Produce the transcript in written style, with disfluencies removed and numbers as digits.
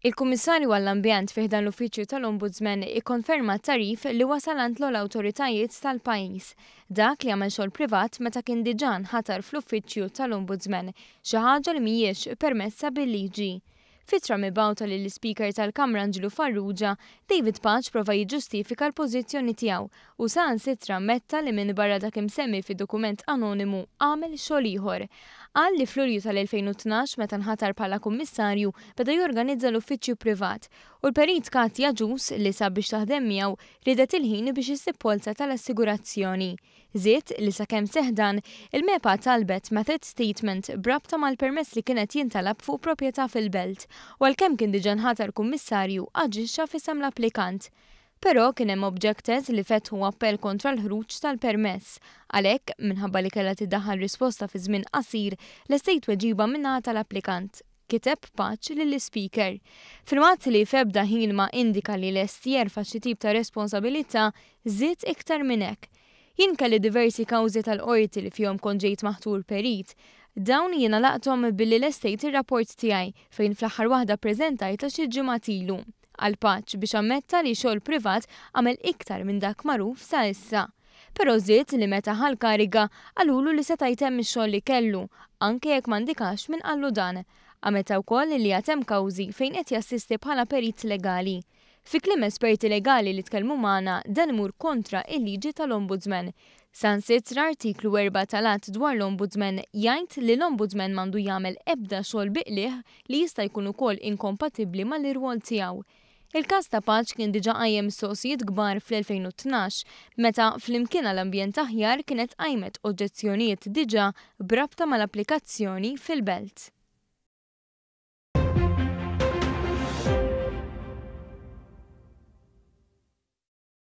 Il-Kummissarju għall-Ambjent fi ħdan l-Uffiċċju tal-Ombudsman ikkonferma t-tagħrif li wasal għand l-ogħla awtoritajiet tal-pajjiż. Dak li għamel xogħol privat meta kien diġà nħatar fl-Uffiċċju tal-Ombudsman, xi ħaġa li mhijiex permessa bil-liġi. F'ittra mibgħuta lill-Ispeaker tal-Kamra Anġlu Farrugia, David Pace prova jiġġustifika l-pożizzjoni tiegħu u saħansitra ammetta li minbarra dak imsemmi fid-dokument anonimu għamel xogħol ieħor. Qal li f'Lulju tal-2012 meta nħatar bħala Kummissarju beda jorganizza l-uffiċċju privat u l-Perit Katya Agius li sab biex taħdem miegħu riedet il-ħin biex issib polza tal-assigurazzjoni. Żied li sakemm seħħ dan, il-MEPA talbet method statement b'rabta mal-permess li kien qed jintalab fuq proprjetà fil-Belt u għalkemm kien diġà nħatar Kummissarju aġixxa f'isem l-applikant. Però kien hemm objectors li fetħu appell kontra l-ħruġ tal-permess. Għalhekk, minħabba li kellha tiddaħħal risposta fi żmien qasir, lestejt tweġiba min-naħa tal-applikant, kiteb Pace lill-Ispeaker. Filwaqt li f'ebda ħin ma indika li lest jerfa' xi tip ta' responsabilità, żied iktar minn hekk. Jien kelli diversi kawżi tal-qorti li fihom kont ġejt maħtur perit. Dawn jien għalaqthom billi lestejt ir-rapport tiegħi, fejn fl-aħħar waħda ppreżentajtha xi ġimgħat ilu, qal Pace biex ammetta li xogħol privat għamel iktar minn dak magħruf sa issa. Però żied li meta ħa l-kariga qalulu li seta' jtemm ix-xogħol li kellu, anke jekk ma ndikax min qallu dan. Ammetta wkoll li għad hemm kawżi fejn qed jassisti bħala perit legali. Fi kliem esperti legali li tkellmu magħna, dan imur kontra il-liġi tal-Ombudsman. Saħansitra artiklu 4 tal-Att dwar l-Ombudsman jgħid li l-Ombudsman m'għandu jagħmel ebda xogħol bi qligħ li jista' jkun ukoll inkompatibbli mal-irwol tiegħu. Il-każ ta' Pace kien diġà qajjem mistoqsijiet kbar fl-2012 meta Flimkien għal Ambjent Aħjar kienet qajmet oġġezzjonijiet diġà b'rabta mal-applikazzjoni fil-Belt.